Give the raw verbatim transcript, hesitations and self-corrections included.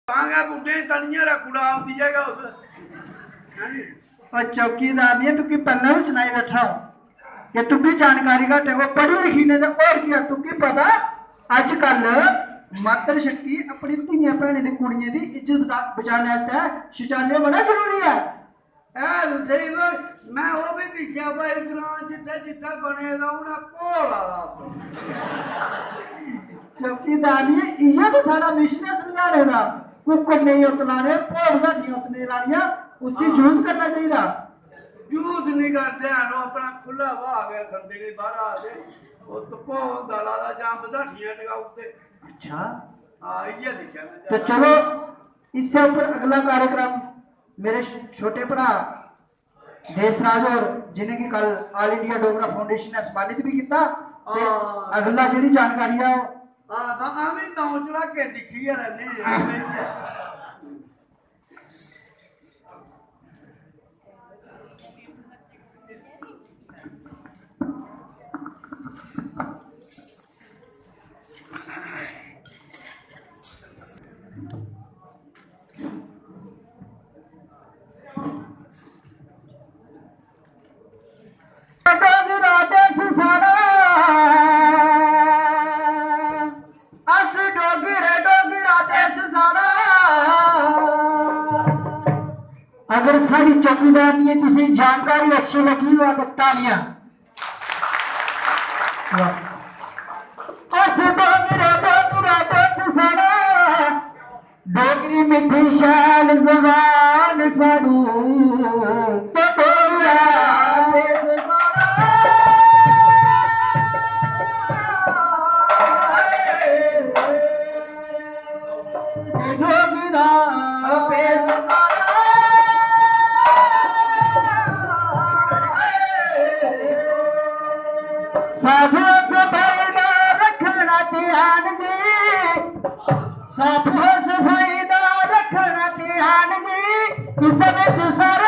तां गै बुड्ढे दी तनिया रा कुड़ा औंदी ऐ गै उस। हैं जी? और चौकीदार ने तुकी पैह्लें बी सनाई बैठा कि तुकी जानकारी घट्ट ऐ, ओह् पढ़ी लिखी ने ते होर केह् ऐ, तुकी पता अजकल मातृ शक्ति अपनी धियें भैनें दी कुड़ियें दी इज्जत बचा-, बचाने आस्तै शौचालय बड़ा जरूरी ऐ। है ते स्हेई, पर में ओह् बी दिक्खेआ भाई, ग्रां जित्थै जित्थै बने दा, उ'नें भोला दा उत्थै। चौकीदार जी, इ'यै ते साढ़ा मिशन ऐ समझाने दा। कुक्कड़ नेईं उतलाने, भोल साथियां उतने लानियां, उसी हाँ। यूज करना चाहिदा। यूज निं करदे हैन, ओह् अपना खु'ल्ला ब्हाऽ गै खंदे न बाह्रा दे। ओह् धुप्पा होंदा लादा जां बधाठियां टकाई ओड़दे। अच्छा। हां, इ'यै दिक्खेआ में ते ज्यादा। चलो, इससे ऊपर अगला कार्यक्रम मेरे छ-, छोटे भ्रा देसराज होर, जिनेंगी कल All India Dogra Foundation ने सम्मानित भी कीता, ते हां। अगला जेह्ड़ी जानकारी ऐ, ओह् हां, तां अमी द'ऊं चढ़ाके दिक्खियै रैह्ने आं, बेहियै। डोगरा देश साढ़ा, अस डोगरे, डोगरा देश साढ़ा। अगर साढ़ी चौकीदारनियें तुसें जानकारी अच्छी लगी होऐ तो तालियां। वाह। अस डोगरे, डोगरा देश साढ़ा, डोगरी मिट्ठी शैल जबान साढ़ी, ते डोगरा देश साढ़ा। डोगरा देश साढ़ा। साफ सफाई दा रक्खना ध्यान जी, साफ सफाई दा रक्खना ध्यान जी, इस बिच सारे